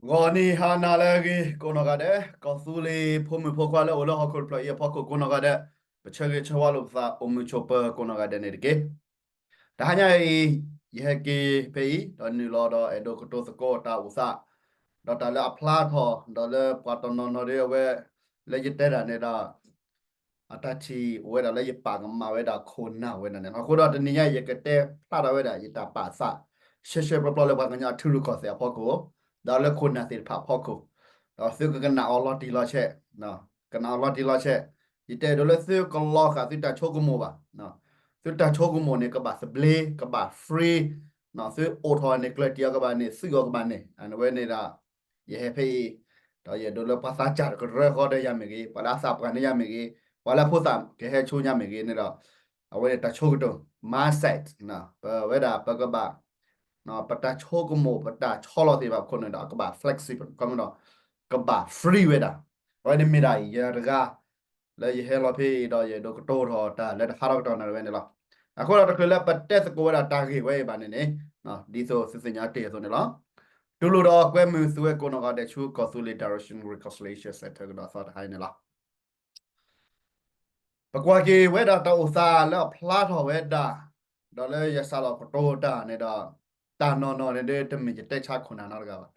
ဂီၤနံၤဟါနၤလၢအဂ့ၤကိးနီၢ်ဂၤဒဲး, ကီၢ်သူလ့ၤဖိမုၣ်ဖိခွါလၢအိၣ်လၢဟီၣ်ခိၣ်တဖျၢၣ်အံၤအဖီခိၣ်ကိးနီၢ်ဂၤဒဲး, ပဆၢဂ့ၤဆၢဝါလိာ်ပသးအိၣ်မုာ်ဆိးပၢၤကိးနီၢ်ဂၤဒဲးန့ၣ်တက့ၢ်. တဟါညါအံၤ, ယဟဲက့ၤဖဲအံၤ ဒီးနုာ်လီၤဒီးအဲၣ်ဒိးကတိၤသကိးတၢ်အိၣ်သး, ဒီးတၢ်လၢအဖျါထီၣ် ဒီးလၢပှၤတနီၤနီၤဒ်အဝဲ လၢယတဲတၢ်န့ၣ်ဒီး အတၢ်ထံၣ်အိၣ်ဝဲဒၣ်လၢယပာ်ကမၣ်ဝဲဒၣ်ခိၣ်နၢ်ဝဲဒၣ်န့ၣ်လီၤ. အဃိဒီးတနံၤညါအံၤ ယကတဲဖျါထီၣ်ဝဲဒၣ်ယတၢ်ပာ်သး ရှဲရှဲပျီပျီလၢပှၤကညီအထံရူၢ်ကီၢ်သဲးအဖီခိၣ်, ဒီးလၢခိၣ်နၢ်သ့ၣ်တဖၣ်အဖီခိၣ်, ဒီးသုကကနၣ်အီၤလီၤတံၢ်လီၤဆဲး, ကနၣ်အီၤလီၤတံၢ်လီၤဆဲး, ယတဲဒိးလၢသုကလီၤဃာ်သုတၢ်ဆိကမိၣ်ဘၣ်. သုတၢ်ဆိကမိၣ်န့ၣ် ကဘၣ်သဘျ့ ကဘၣ် free, သုအိးထီၣ်န့ၣ် ကျၢၢ်တံၢ်အီၤကဘၣ်န့ၣ် သုးအီၤကဘၣ်န့ၣ် အဝဲန့ၣ်ဒီး ယဟဲဖဲအံၤ, ဒီးယအဲၣ်ဒိးလၢပှၤသးစၢ်တကရၢဃီဒီးယၤမ့ၢ်ဂ့ၤ, ပှၤလၢအသးပှၢ်န့ၢ်ယၤမ့ၢ်ဂ့ၤ, ပှၤလၢဖိသၣ်ကဟဲဆိညါမ့ၢ်ဂ့ၤန့ၣ်ဒီး, အဝဲန့ၣ်တၢ်ဆိကတိၤ mindset ပဝဲဒၣ်ပကဘၣ်, ပတၢ်ဆိကမိၣ် ပတၢ်ဆီလီၤသ့ၣ်တဖၣ်အခိၣ်န့ၣ်ဒီး ကဘၣ် flexible ခီမဒီး ကဘၣ် free ဝဲဒၣ်. အဝဲန့ၣ်မ့ၢ်ဒၣ်ယၤတဂၤ လၢယဟဲလီၤဖဲအံၤဒီး ယအဲၣ်ဒိးကတိၤထီၣ်တၢ်လၢတဟါထီၣ်ကတီၢ်နၣ်ရံၣ်ဝဲန့ၣ်လီၤ. အဃိဒီးတချုးလၢပတဲသကိးဝဲဒၣ်တၢ်ဂ့ၢ်ဝဲအံၤဘၣ်န့ၣ်န့ၣ်, ဒ်သိးသုသ့ၣ်ညါတ့ၢ်အသိးန့ၣ်လီၤ. တူၢ်လိာ်ဒီးကွဲမုာ်သုဝဲကိးနီၢ်ဂၤဒဲးဆူ ကီၢ်သူလ့ၤ Direction Reconciliation Center ကဒီးသီတဟါအံၤန့ၣ်လီၤ. ပကွၢ်က့ၤဝဲဒၣ်တၢ်အိၣ်သးလၢအဖျါထီၣ်ဝဲဒၣ်, ဒီးလၢယစးထီၣ်ကတိၤတၢ်န့ၣ်ဒီး, တၢ်နီၢ်နီၢ်န့ၣ်ဒီး တမ့ၢ်ယတဲဆါခိၣ်နၢ်နီတဂၤဘၣ်.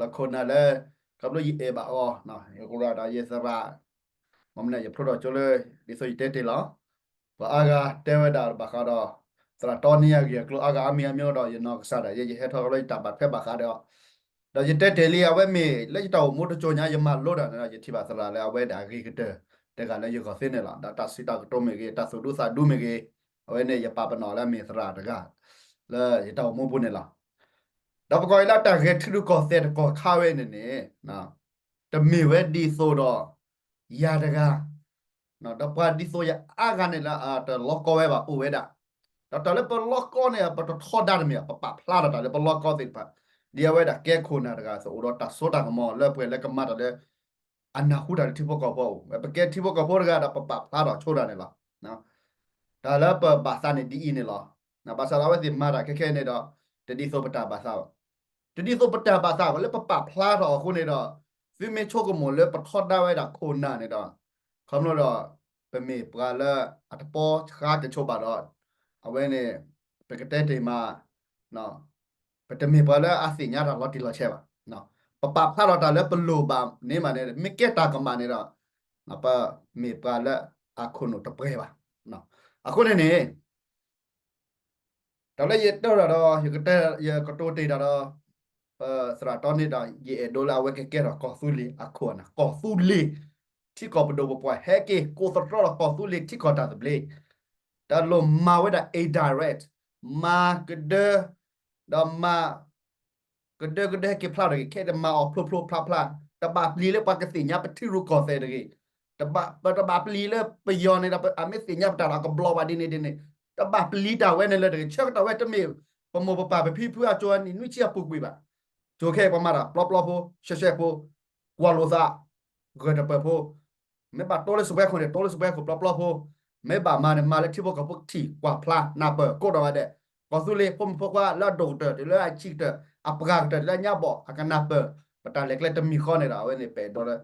လၢခိၣ်နၢ်လၢ ခီဖျိယအဲၣ်ဘၣ်အီၤ, ယကရၢဒီးယသရၣ်, မ့ၢ်မနုၤယဖျိထီၣ်ကၠိလၢ ဒ်သိးယတဲတ့ၢ်လီၤ. ပှၤအါဂၤတဲဝဲဒၣ်ဘၣ်ဃးဒီး သရၣ်တီန့ၢ်ယၤဂ့ၢ်အကျိၤအါဂၤအါမံၤအါမံၤဒီး ယနီၢ်ကစၢ်ဒၣ်ယဲ ယဟဲထီၣ်ခီဖျိယတၢ်ဘၣ်ထွဲဘၣ်ဃးဒီး ဒီးယတဲတ့ၢ်လံ အဝဲမ့ၢ်လၢယတၢ်အိၣ်မူတစိၤညါ ယမၤလိတၢ်န့ၣ်ဒီး ယထံၣ်ဘၣ်သရၣ်လၢအဝဲဒၣ်အဂ့ၤကတၢၢ် တဂၤလၢယဂီၢ်သ့န့ၣ်လီၤ. ဒီးတၢ်စံးတၢ်ကတိၤမ့ၢ်ဂ့ၤ, တၢ်သူၣ်ဒူသးဒူမ့ၢ်ဂ့ၤ, အဝဲန့ၣ်ယပာ်ပနီၣ်လၢအမ့ၢ်သရၣ်တဂၤ လၢယတၢ်အိၣ်မူပူၤန့ၣ်လီၤ. ဒီးပကွၢ်က့ၤလၢတၢ်ဂဲၤထံရူၢ်ကီၢ်သဲးတကီၢ်ခါဝဲန့ၣ်န့ၣ်, တမ့ၢ်ဝဲဒ်သိးဒီး ယၤတဂၤ ဒီးပှၤဒ်သိးယၤအါဂၤန့ၣ်လၢအတလီၤကီဝဲဘၣ်အိၣ်ဝဲဒၣ်. ဒီးတၢ်လၢပလီၤကီန့ၣ် ပတထီဒါတမ့ၢ်ဘၣ်, ပပာ်ဖျါထီၣ်တၢ်လၢပလီၤကီသ့ၣ်တဖၣ်, ဒ်အဝဲဒၣ်ကဲခိၣ်နၢ်တဂၤအသိး အိၣ်ဒီးတၢ်စိတၢ်ကမီၤလၢပှဲၤလၢကမၤတၢ်လၢ အနၢ်ဟူတၢ်လၢထံဖိကီၢ်ဖိအအိၣ်, ပကဲထံဖိကီၢ်ဖိတဂၤဒီး ပပာ်ဖျါထီၣ်ဆိတၢ်န့ၣ်လီၤ. တၢ်လၢပဘၣ်သးန့ၣ်ဒ်အံၤန့ၣ်လီၤ. ဘၣ်ဆၣ်ဒီးအဝဲသ့ၣ်မၤတၢ်ခဲခဲန့ၣ်ဒီး တဒ်သိးပတၢ်ဘၣ်သးဘၣ်. တဒ်သိးပတၢ်ဘၣ်သးဘၣ် လၢပပာ်ဖျါထီၣ်အဃိန့ၣ်ဒီး သုမ့ၢ်ဆိကမိၣ်လၢပထီဒါဝဲဒၣ်ခိၣ်နၢ်န့ၣ်ဒီး ခီဖျိဒီး ပမ့ၢ်ပှၤလၢအတပီဆှါကဆိးဘၣ်ဒီး အဝဲန့ၣ် ပကတဲတ့ၢ်မး ပတမ့ၢ်ပှၤလၢအသ့ၣ်ညါတၢ်လီၤတံၢ်လီၤဆဲးဘၣ်. ပပာ်ဖျါထီၣ်တၢ်လၢပလိၣ်ဘၣ်န့ၣ်မးန့ၣ် မ့ၢ်ကဲတၢ်ကမၣ်န့ၣ်ဒီး ပမ့ၢ်ပှၤလၢအခိၣ်နူာ်တပှဲၤဘၣ်. အဃိန့ၣ်န့ၣ် တၢ်လၢယတဲတၢ်ဒီး ယကတဲ ယကတိၤတ့ၢ်တၢ်ဒီး ပသရၣ်တီန့ၣ်ဒီး ယအဲၣ်ဒိးလၢအဝဲကကဲထီၣ်ကီၢ်သူလ့ၤအခိၣ်နၢ်, ကီၢ်သူလ့ၤ ထံကီၢ်ပဒိၣ်ပပှၢ်ဟဲက့ၤ ကိးသတြီဒီးကီၢ်သူလ့ၤထံကီၢ်တၢ်သဘျ့, တၢ်လိၣ်မၤဝဲဒၣ် indirect, မၤကဒၢ ဒီးမၤ ကဒၢကဒၢဟဲက့ၤဖျါတဂ့ၤ, ခဲအံၤတမၤအီၤဖျိဖျိဖျါဖျါ, တဘၣ်ပျံၤလၢပှၤကသ့ၣ်ညါပထံရူၢ်ကီၢ်သဲးတဂ့ၤ, တဘၣ်ပျံၤလၢပယီၤန့ၣ်ဒီး အမ့ၢ်သ့ၣ်ညါပတၢ်ဒီးအကဘျီဘၣ်ဒ်န့ၣ်ဒ်န့ၣ်, တဘၣ်ပျံၤတၢ်ဝဲန့ၣ်လၢတဂ့ၤ, ဆၢကတီၢ်ဝဲတမ့ၢ်ပမိၢ်ပပၢ်ပဖံပဖုအစိၤအနံၣ်နွံဆံအပူၤကွံာ်ဘၣ်. ကၠိခဲအံၤပှၤမၤတၢ်ပျီပျီဖိ, ရှဲရှဲဖိ, ကွၢ်လိာ်သး, ဂၢၢ်တပၢၢ်ဖိ, မ့ၢ်ဘၣ်တိလၢစပွဲခိၣ်န့ၣ် တိလၢစပွဲခိၣ်ပျီပျီဖိ, မ့ၢ်ဘၣ်မၤန့ၣ် မၤလၢထံဖိကီၢ်ဖိကထံၣ်ကွၢ်ဖျါနၢ်ပၢၢ် ကိးထီၣ်ဝဲဒၣ်, ကီၢ်သူလ့ၤဖိမုၣ်ဖိခွါလၢအဒိၣ်ကတၢၢ် တုၤလၢအဆံးကတၢၢ် အပှၢ်ကတၢၢ် တုၤလၢအညါဘီၣ် အကနၢ်ပၢၢ် ပတၢ်လဲၤကျဲတမံၤဃီန့ၣ်ဒီး အဝဲန့ၣ်ပအဲၣ်ဒိးလၢ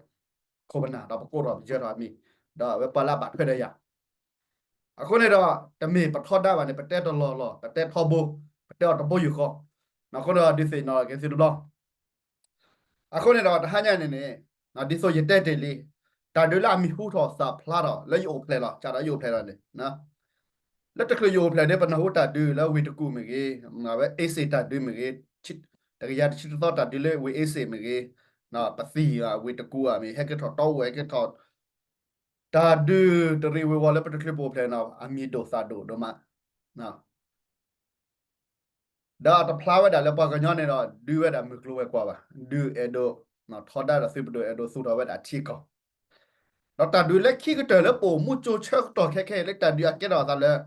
ခိၣ်ပနၢ်ဒီးပကိးထီၣ်ပယၢထီၣ်အမံၤ, ဒီးအဝဲပှၤလၢအဘၣ်ထွဲဒီးယၤ အဃိန့ၣ်ဒီး တမ့ၢ်ပထီဒါဘၣ်န့ၣ် ပတဲတလီၢ်လီၢ် ပတဲထီဘိ, ပတဲအီၤတဘိယူၢ်ဃီ, အဃိန့ၣ်ဒီးဒုးသ့ၣ်နီၣ်က့ၤသုတဘျီ, အဃိန့ၣ်ဒီးတဟါညါန့ၣ်န့ၣ်, ဒ်သိးယတဲတ့ၢ်လံ, တၢ်ဒုးလၢအမံၤဟူထီၣ်သးဖျါထီၣ်လၢယအိၣ်ဖျဲၣ်လီၤ, စးထီၣ်ယအိၣ်ဖျဲၣ်လီၤန့ၣ်, လၢတချုးယအိၣ်ဖျဲၣ်ဒီး ပနၢ်ဟူတၢ်ဒုးလၢဝ့ၢ်တကူၣ်မ့ၢ်ဂ့ၤ, အဝဲအ့စ့ၣ်တၢ်ဒုးမ့ၢ်ဂ့ၤ, တကယၤတဆံတသီတၢ်ဒုးလၢဝ့ၢ်အ့စ့ၣ်မ့ၢ်ဂ့ၤ, ပသံၣ်ဝ့ၢ်တကူၣ်ဧါမ့ၢ် ဟဲက့ၤထီၣ်တီအိၣ် ဟဲက့ၤထီၣ် တၢ်ဒုးတရံးဝ့ၤဝီၤလၢပတချုးပအိၣ်ဖျဲၣ်န့ၣ် အမံၤဒိၣ်သၣ်ဒိၣ်ဒိၣ်မး, ဒီးအတဖျါဝဲဒၣ်လၢပှၤကညီန့ၣ်ဒီး ဒုးဝဲဒၣ်မုၢ်ကျိၤဝဲၤကွာ်ဘၣ်, ဒုးအဲၣ်ဒိးထီဒါဒီးသုးပဒိၣ် အဲၣ်ဒိးသူၣ်ထီၣ်ဝဲဒၣ်ထံကီၢ်, ဒီးတၢ်ဒုးလၢခံကတၢၢ်လၢပအိၣ်မူကၠိဆၢကတီၢ်ခဲခဲအံၤလၢတၢ်ဒုးအကဲထီၣ်အသးလၢ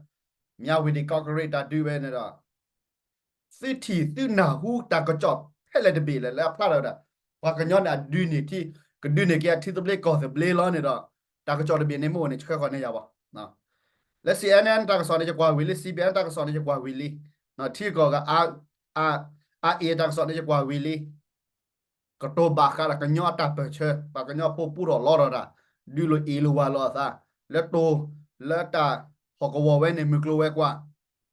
မၠၣ်ဝတံၣ်ကီးကရ့ၣ်တၢ်ဒုးဝဲန့ၣ်ဒီး သုထံၣ်သုနၢ်ဟူတၢ်ကစီၣ်ဖဲလဲၣ်တဘ့ၣ်လဲၣ်လၢအဖျါထီၣ်ဝဲဒၣ်, ပှၤကညီန့ၣ်အဒုးန့ၢ်ထံ, ကဒုးန့ၢ်က့ၤအထံသဘျ့ကီၢ်သဘျ့လီၤန့ၣ်ဒီး တၢ်ကစီၣ်တဘ့ၣ်န့ၣ်မ့ၢ်အိၣ်န့ၣ် ဆှၢဃီၤန့ၢ်ယၤဘၣ်, လၢ စီၣ်အ့ၣ်အ့ၣ် တၢ်ကစီၣ်န့ၣ် ယကွၢ်ဝံၤလံ, စီၣ်ဘံၣ်အ့ၣ် တၢ်ကစီၣ်န့ၣ် ယကွၢ်ဝံၤလံ, ထံကီၢ်ဂၤ အါအ့ၣ် တၢ်ကစီၣ်န့ၣ် ယကွၢ်ဝံၤလံ, ကတိၤဘၣ်ဃးဒီးကညီအတၢ်ပၢၢ်ဆၢ, ပှၤကညီဖိပူထီၣ်လီထီၣ်တၢ်, ဒုးလိာ်အ့ၣ်လိာ်ဝၤလိာ်အသး, လၢတိၤ, လၢတၢ်ဟီၣ်ကဝီၤဝဲန့ၣ် မုၢ်ကျိၤဝဲၤကွာ်,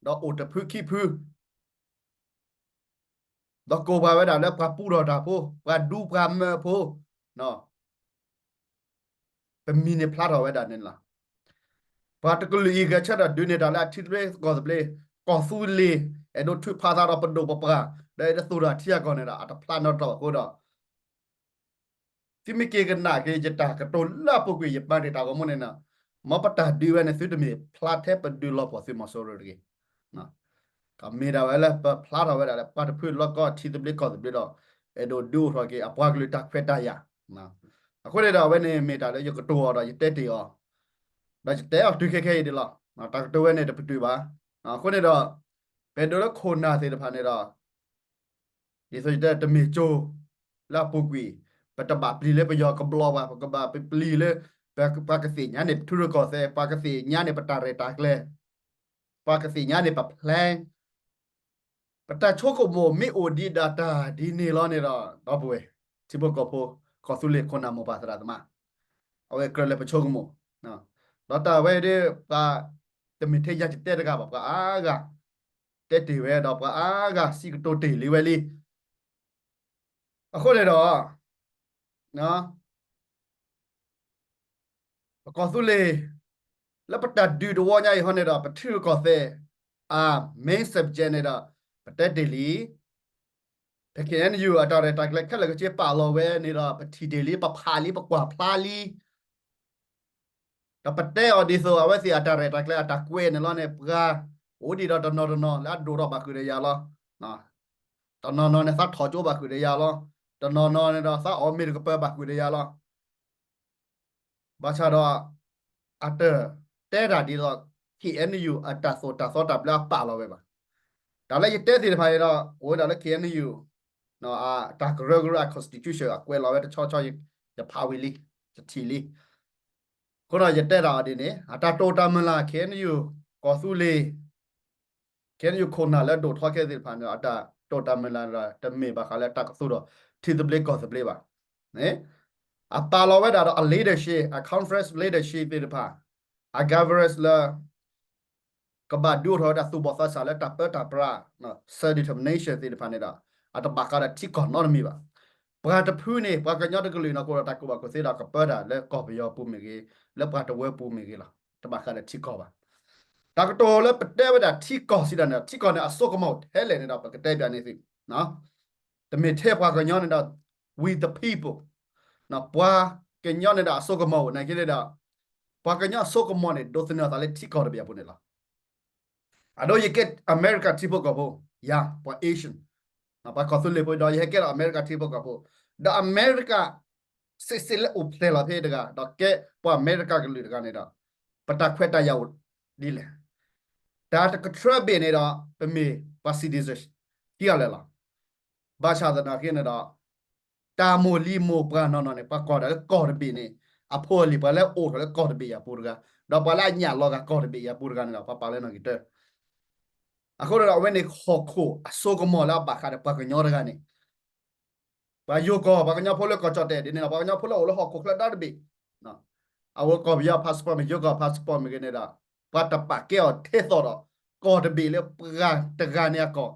ဒီးအိၣ်တဖုခံဖု ဒီးကိးပှၤဝဲဒၣ်လၢပှၤပူထီၣ်တၢ်ဖိ, ပှၤဒူပှၤမၢအဖိ, ပမံၤန့ၣ်ဖျါထီၣ်ဝဲဒၣ်န့ၣ်လီၤ. ပှၤတကလုာ်အံၤဂဲၤဆၢထၢၣ်ဒုးန့ၢ်တၢ်လၢအထံသဘျ့ကီၢ်သဘျ့, ကီၢ်သူလ့ၤ, အဲၣ်ဒိးထုးဖးသးဒီးပဒိၣ်ပပှၢ်, ဒီးအဲၣ်ဒိးသူၣ်ထီၣ်ထံအကီၢ်န့ၣ်ဒီး အတဖျါနီတတီၢ်အဃိဒီး သုမ့ၢ်က့ၤကနၣ်က့ၤယတၢ်ကတိၤလၢအပူၤကွံာ် ယပာ်တ့ၢ်တၢ်ဂီၤမူန့ၣ်, မ်ပတၢ်ဒုးဝဲန့ၣ် သုတမ့ၢ်ဖျါထဲပဒုးလီၤပှီၢ်သုးမီၤစိရိၤတဂ့ၤ. မ့ၢ်ဒၣ်ဝဲလၢပဖျါထီၣ်ဝဲဒၣ်လၢပှၤတဖုလီၢ်ကီၢ်ထံသဘျ့ကီၢ်သဘျ့ဒီး အဲၣ်ဒိးဒုးအိၣ်ထီၣ်က့ၤအပှၤကလုာ်တၢ်ခွဲးတၢ်ယာ်. အဃိန့ၣ်ဒီးအဝဲန့ၣ်မ့ၢ်တၢ်လၢယကတိၤအီၤဒီး ယတဲတ့ၢ်အီၤ, ဒီးယတဲအီၤတုၤခဲခဲအံၤဒ်လီၤ. တၢ်ကတိၤဝဲန့ၣ်တပတုာ်ဘၣ်. အဃိန့ၣ်ဒီး ပအဲၣ်ဒိးလၢခိၣ်နၢ်သ့ၣ်တဖၣ်န့ၣ်ဒီး ဒ်သိးယတဲတမ့ၢ်ကၠိ လၢအပူၤကွံာ်, ပတဘၣ်ပျံၤလၢပယီၤကဘျီဘၣ်, ပကဘၣ်ပပျံၤလၢ ပှၤကသ့ၣ်ညါန့ၣ်ပထူရကီၢ်သဲး, ပှၤကသ့ၣ်ညါန့ၣ်ပတၢ်ရဲၣ်တၢ်ကျဲၤ, ပှၤကသ့ၣ်ညါန့ၣ်ပ plan, ပတၢ်ဆိကမိၣ်မ့ၢ်အိၣ်ဒံးဒၣ်တၢ်ဒ်န့ၣ်လီၤန့ၣ်ဒီး ဒီပုၢ်ဝဲၢ် ထံဖိကီၢ်ဖိ ကီၢ်သူလ့ၤခိၣ်နၢ်မိၢ်ပၢ်သရၣ်သမါ, အဝဲကြၢးလၢပဆိကမိၣ်, ဒီးတၢ်ဝဲဒၣ်ပှၤ တမ့ၢ်ထဲယၤယတဲတဂၤဘၣ်, ပှၤအါဂၤ တဲတ့ၢ်ဝဲဒီးပှၤအါဂၤစံးကတိၤတ့ၢ်လံဝဲလံ. အဃိန့ၣ်ဒီး ပကီၢ်သူလ့ၤ လၢပတၢ်ဒုးတဝီညါအံၤဟီန့ၣ်ဒီး ပထံရူၢ်ကီၢ်သဲး အ main subject န့ၣ်ဒီး ပတဲတ့ၢ်လံ. ပ K N U အတၢ်ရဲၣ်တၢ်ကျဲၤခဲလၢာ်ခဲဆ့ပာ်လီၤဝဲန့ၣ်ဒီး ပထံၣ်တ့ၢ်လံ, ပဖးလံ, ပကွၢ်ဖျါလံ. ဒီးပတဲအီၤဒ်သိး အဝဲသ့ၣ်အတၢ်ရဲၣ်တၢ်ကျဲၤအတၢ်ကွဲးန့ၣ်လီၤန့ၣ် ပှၤအိၣ်ဒံးဒီးတနီၤတနီၤ လၢအဒိၣ်ထီၣ်ဘၣ်ဃုာ်ဒီးယၤလီၤ. တနီၤနီၤန့ၣ် သးထီၣ်ကၠိဘၣ်ဃုာ်ဒီးယၤလီၤ. တနီၤနီၤန့ၣ်ဒီး သးအီၣ်မ့ၤတကပၤဘၣ်ဃုာ်ဒီးယၤလီၤ. ဘၣ်ဆၣ်ဒီး အတတဲတၢ်ဒ်သိး K N U အတၢ်သိၣ်တၢ်သီတၢ်ဘျၢအပာ်လီၤဝဲဘၣ်. တၢ်လၢယတဲသ့ၣ်တဖၣ်န့ၣ်ဒီး အိၣ်ဝဲဒၣ်လၢ K N U တၢ်ကရၢကရိအ constitution အကွဲးလီၤဝဲတဆီဆီ ယဖးဝံၤလံ, ယထံၣ်လံ. အဃိဒီးယတဲတၢ်အီၤဒ်န့ၣ် အတၢ်တိာ်တၢ်မုၢ်လၢ် K N U ကီၢ်သူလ့ၤ K N U ခိၣ်နၢ်လၢဒိၣ်ထီၣ်ခဲသ့ၣ်တဖၣ်န့ၣ် အတၢ်တိာ်တၢ်မုၢ်လၢ်ဒီး တမ့ၢ်ဘၣ်ဃးလၢတၢ်ကသူၣ်ထီၣ် ထံသဘျ့ကီၢ်သဘျ့ဘၣ်. အပာ်လီၤဝဲဒၣ်ဒီးအ leadership, အ conference leadership သ့ၣ်တဖၣ်, အ governors လၢ ကဘၣ်ဒုးအိၣ်ထီၣ်ဝဲဒၣ်သူၣ်ဘီၣ်သးစၢ်လၢတၢ်ပၢတၢ်ပြး self determination သ့ၣ်တဖၣ်န့ၣ်ဒီး အတဘၣ်ဃးဒီးထံကီၢ်နီတမံၤဘၣ်. ပှၤတဖုန့ၣ် ပှၤကညီတကလုာ်န့ၣ် ကအိၣ်ဒီးတၢ်ကူၣ်ဘၣ်ကူၣ်သ့ဒီးကပၢတၢ်လၢကီၢ်ပယီၤပူၤမ့ၢ်ဂ့ၤ, လၢပှၤတဝၢပူၤမ့ၢ်ဂ့ၤလီၤ. တဘၣ်ဃးဒီးထံကီၢ်ဘၣ်. တၢ်ကတိၤလၢပတဲဝဲဒၣ်ထံကီၢ်စံးတၢ်န့ၣ်ဒီး ထံကီၢ်န့ၣ်အစိကမီၤထဲလဲၣ်န့ၣ်ဒီး ပကတဲပၠးန့ၣ်သု, တမ့ၢ်ထဲပှၤကညီန့ၣ်ဒီး we the people, ပှၤကညီန့ၣ်ဒီးအစိကမီၤအိၣ် နာ်က့န့ၣ်ဒီး ပှၤကညီအစိကမီၤန့ၣ် ဒိးသန့ၤအသးလၢထံကီၢ်တဘ့ၣ်အပူၤန့ၣ်လီၤ. အဒိ ယကဲ အမဲရကၤထံဖိကီၢ်ဖိ, ယၤ ပှၤ Asian, ပှၤကီၢ်သူလ့ၤဖိဒီး ယဟဲကဲထီၣ်အမဲရကၤထံဖိကီၢ်ဖိ, ဒီးအမဲရကၤ စ့စ့လၢအိၣ်ဖျဲၣ်လီၤဖဲတဂၤ ဒီးကဲပှၤအမဲရကၤကလုာ်တဂၤန့ၣ်ဒီး ပတၢ်ခွဲးတၢ်ယာ်အိၣ်ဒ်လဲၣ်. တၢ်တကထြၢဘ့ၣ်န့ၣ်ဒီး ပမ့ၢ်ပှၤ citizen ခံဂၤလၢာ်လီၤ. ဘၣ်ဆၣ်သနာ်က့န့ၣ်ဒီး တၢ်မိၢ်လံၤမိၢ်ပှၢ်နီၢ်နီၢ်န့ၣ် ပှၤကိးဒၣ်လၢကီၢ်တဘ့ၣ်န့ၣ် အဖိအလံၤ ပှၤလၢအိၣ်ထီၣ်လၢကီၢ်တဘ့ၣ်အံၤအပူၤတဂၤ, ဒီးပှၤလၢအညၣ်လီၤဂာ်ကီၢ်တဘ့ၣ်အံၤအပူၤတဂၤန့ၣ်ဒီး ပှၤပာ်လၢနီၣ်ဂံၢ်တၢ. အဃိဒီးအဝဲန့ၣ်ဟီၣ်ခိၣ်အစိကမီၤလၢအဘၣ်ဃးဒီးပှၤကညီတဂၤန့ၣ် ပှၤယိၤကီၢ် ပှၤကညီဖိလၢကီၢ်ကၠီၣ်တဲၣ်ဒ်န့ၣ်ဒီး ပှၤကညီဖိလၢအိၣ်လၢဟီၣ်ခိၣ်ချၢဒီတဘ့ၣ် အဝဲကီၢ်ပယီၤ passport မ့ၢ်ဂ့ၤ ယိၤကီၢ် passport မ့ၢ်ဂ့ၤန့ၣ်ဒီး ပှၤတပာ်ကဲအီၤထဲသိးဒီး ကီၢ်တဘ့ၣ်လၢပှၤတဂၤန့ၣ်အကီၢ်,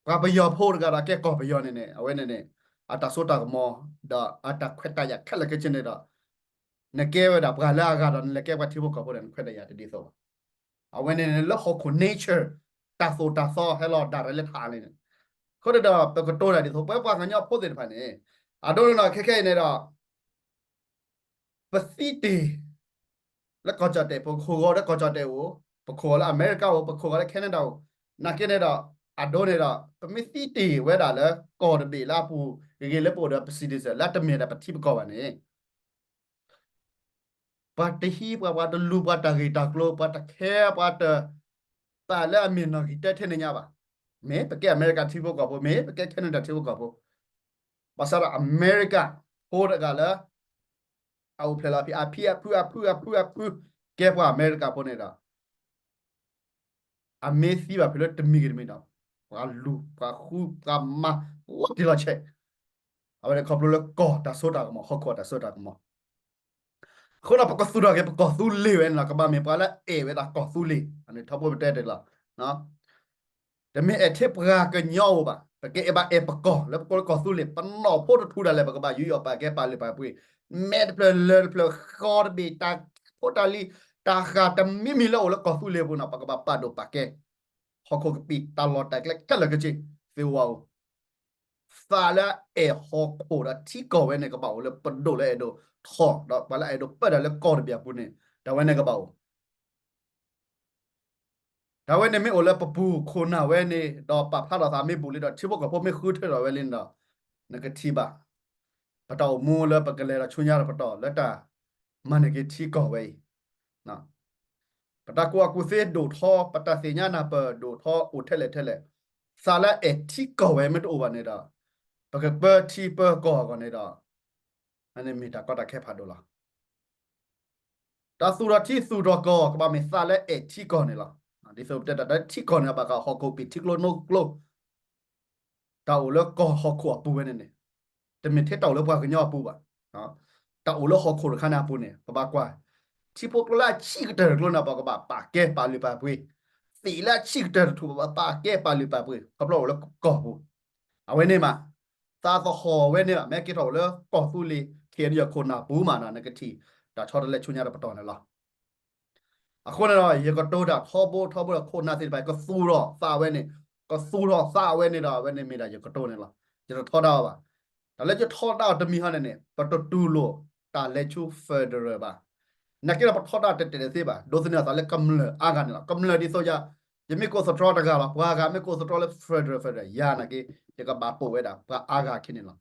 ပှၤပယီၤဖိတဂၤဒီးကဲကီၢ်ပယီၤန့ၣ်န့ၣ် အဝဲန့ၣ်န့ၣ် အတၢ်စိတၢ်ကမီၤ ဒီးအတၢ်ခွဲးတၢ်ယာ်ခဲလၢာ်ခဲဆ့န့ၣ်ဒီး နကဲဝဲဒၣ်ပှၤလၢအဂၤဒီး နလဲၤကဲပှၤထံဖိကီၢ်ဖိဒီး နခွဲးတၢ်ယာ်တဒ်သိးဘၣ်. အဝဲန့ၣ်န့ၣ်လၢဟီၣ်ခိၣ် nature တၢ်သိၣ်တၢ်သီဟဲလီၤဒၣ်ရဲၣ်လၢထးန့ၣ်န့ၣ်, အဃိန့ၣ်ဒီး ပကတိၤတၢ်ဒ်သိး ပဝဲပှၤကညီဖိသ့ၣ်တဖၣ်န့ၣ် အဒိန့ၣ်ဒီး ခဲခဲအံၤန့ၣ်ဒီး ပသံတ့ၢ် လၢကီၢ်ကၠီၣ်တဲၣ် ပခိၣ်ဂီၤလၢကီၢ်ကၠီၣ်တဲၣ်အိၣ်, ပခိၣ်ဂီၤလၢအမဲရကၤအိၣ်, ပခိၣ်ဂီၤလၢ Canada အိၣ်, နာ်က့န့ၣ်ဒီး အဒိန့ၣ်ဒီး ပမ့ၢ်သံတ့ၢ်ဝဲဒၣ်လၢကီၢ်တဘ့ၣ်လၢအပူၤဂ့ၤဂ့ၤ လၢပအိၣ်ဒီးပ citizen လၢအတမ့ၢ်ဒၣ်ပထံပကီၢ်ဘၣ်န့ၣ် ပှၤတဟံးပှၤ, ပှၤတလူၤပှၤတၢ်ဂ့ၢ်တၢ်ကျိၤ, ပှၤတခဲပှၤတ ပာ်လၢအမ့ၢ်နီၣ်ဂံၢ်တၢထဲန့ၣ်ညါဘၣ်. မ့ၢ်ပကဲအမဲရကၤထံဖိကီၢ်ဖိ, မ့ၢ်ပကဲ Canada ထံဖိကီၢ်ဖိ, ဘၣ်ဆၣ်ဒီးအမဲရကၤဖိတဂၤလၢ အအိၣ်ဖျဲၣ်လီၤဖဲ အဖံအဖုအဖုအဖု ကဲပှၤအမဲရကၤဖိန့ၣ်ဒီး အမ့ၢ်သံဘၣ်ဖဲလၢတမံၤဂ့ၤတမံၤဒီး ပှၤလူၤ ပှၤဃု ပှၤမၤ အိၣ်တ့ၢ်လီၤဆဲး, အဝဲန့ၣ်ခီဖျိလၢကီၢ်တၢ်စိတၢ်ကမီၤ ဟီၣ်ခိၣ်တၢ်စိတၢ်ကမီၤ အဃိဒီးပကသူၣ်ထီၣ်က့ၤပကီၢ်သူလ့ၤဝဲန့ၣ်လီၤ. ကဘၣ်မ့ၢ်ပှၤလၢအအဲၣ်ဝဲဒၣ်ကီၢ်သူလ့ၤ အန့ၣ်ထီဘိပတဲတ့ၢ်လီၤ. တမ့ၢ်အဲၣ်ထဲပှၤကညီဧိၤဘၣ်, ပကအဲၣ်ဘၣ်အဲၣ်ပကီၢ် လၢပကိးလၢကီၢ်သူလ့ၤ ပနီၣ်ဖိတထူဒၣ်လဲာ် ပကဘၣ်ယူးယီၣ်ပာ်ကဲပာ်လုၢ်ပာ်ပှ့ၤ, မဲတဖျၢၣ်လၢတဖျၢၣ်ဃီတဘ့ၣ် တၢ်ဖိတၢ်လံၤ တၢ်ဃၢ်တမံၤမံၤလၢအိၣ်လၢကီၢ်သူလ့ၤပူၤန့ၣ် ပကဘၣ်ပာ်ဒိၣ်ပာ်ကဲ ဟီၣ်ခိၣ်ကပံာ်တၢ်လီၢ်တၢ်ကျဲခဲလၢာ်ခဲဆ့ သ့ၣ်ဝါဧိၤ သးလၢအအဲၣ်ဟီၣ်ခိၣ်ဒီးထံကီၢ်ဝဲန့ၣ် ကဘၣ်အိၣ်လၢပဒိၣ်လၢအဲၣ်ဒိးထီၣ် ဒီးပှၤလၢအအဲၣ်ဒိးပၢတၢ်လၢကီၢ်တဘ့ၣ်အပူၤန့ၣ် တၢ်ဝဲန့ၣ်ကဘၣ်အိၣ် တၢ်ဝဲန့ၣ်မ့ၢ်အိၣ်လၢပပူၤခိၣ်နၢ်ဝဲန့ၣ် ဒီးပာ်ဖျါထီၣ်သးမ့ၢ်ဘူးလံဒီး ထံဖိကီၢ်ဖိမ့ၢ်ဃုထၢထီၣ်ဝဲလံန့ၣ်ဒီး နကထံၣ်ဘၣ် ပတၢ်အိၣ်မူလၢပကလဲၤဒီးဆူညါတပတီၢ် လၢတၢ်မၤန့ၢ်က့ၤထံကီၢ်ဝဲအံၤ ပတၢ်ကူၣ်ဘၣ်ကူၣ်သ့ဒိၣ်ထီ ပတၢ်သ့ၣ်ညါနၢ်ပၢၢ်ဒိၣ်ထီအိၣ်ထဲလဲၣ်ထဲလဲၣ်, သးလၢအအဲၣ်ထံကီၢ်ဝဲမ့ၢ်တအိၣ်ဘၣ်န့ၣ်ဒီး ပကပၢထံပၢကီၢ်အဂီၢ်န့ၣ်ဒီး အန့ၣ်မ့ၢ်တၢ်ကီတၢ်ခဲဖးဒိၣ်လီၤ. တၢ်သူၣ်ထီၣ်ထံသူၣ်ထီၣ်ကီၢ် ကဘၣ်မ့ၢ်သးလၢအဲၣ်ထံကီၢ်န့ၣ်လီၤ. ဒ်သိးပတဲတၢ်လၢထံကီၢ်န့ၣ် ဘၣ်ဃးဟီၣ်ခိၣ်ပံာ်ထံကျိနိကျိ တၢ်အိၣ်လၢကီၢ်ဟီၣ်ခိၣ်အပူၤဝဲန့ၣ်န့ၣ် တမ့ၢ်ထဲတၢ်အိၣ်လၢပှၤကညီအပူၤဘၣ်. တၢ်အိၣ်လၢဟီၣ်ခိၣ်တခါန့ၣ်အပူၤန့ၣ် ပဘၣ်ကွၢ် ထံဖိကျိလၢအဆံးကတၢၢ်တကျိန့ၣ် ပကဘၣ်ပာ်ကဲပာ်လုၢ်ပာ်ပှ့ၤ, သ့ၣ်လၢအဆံးကတၢၢ်တထူၣ် ပဘၣ်ပာ်ကဲပာ်လုၢ်ပာ်ပှ့ၤ ခီဖျိအိၣ်လၢကီၢ်ပူၤ, အဝဲန့ၣ်မး သးသဟီၣ်ဝဲန့ၣ်ဘၣ် မ့ၢ်က့ၤထီၣ်အိၣ်လၢကီၢ်သူလ့ၤ ခ့ၣ်အဲၣ်ယူၣ် ခိၣ်နၢ်ပူၤမးဒီး နကထံၣ် တၢ်ဆီတလဲဆူညါတပတီၢ်န့ၣ်လီၤ. အဃိန့ၣ်ဒီး ယကတိၤတၢ်ထီဘိထီဘိဒီးခိၣ်နၢ်သ့ၣ်တဖၣ် ကသူၣ်ထီၣ်သးဝဲန့ၣ်, ကသူၣ်ထီၣ်သးဝဲန့ၣ်ဒီး အဝဲန့ၣ်မ့ၢ်ဒၣ်ယကတိၤန့ၣ်လီၤ. ယတထီဒါအီၤဘၣ်. တၢ်လၢယထီဒါအီၤတမံၤဟီန့ၣ်န့ၣ် ပတတူၢ်လိာ်တၢ်လဲၤဆူ federal ဘၣ်. နာ်က့ဒီးပထီဒါတတဲာ်တသ့ဘၣ်, ဒိးသန့ၤအသးလၢကမျၢၢ်အါဂၤန့ၣ်လီၤ. ကမျၢၢ်ဒ်သိးယၤ, ယမ့ၢ်ကိးသတြီတဂၤလီၤ. ပှၤဂၤမ့ၢ်ကိးသတြီလၢ federal federal ယၤနာ်က့, ယကဘၣ်ပိာ်ဝဲဒၣ်ပှၤအါဂၤခံန့ၣ်လီၤ.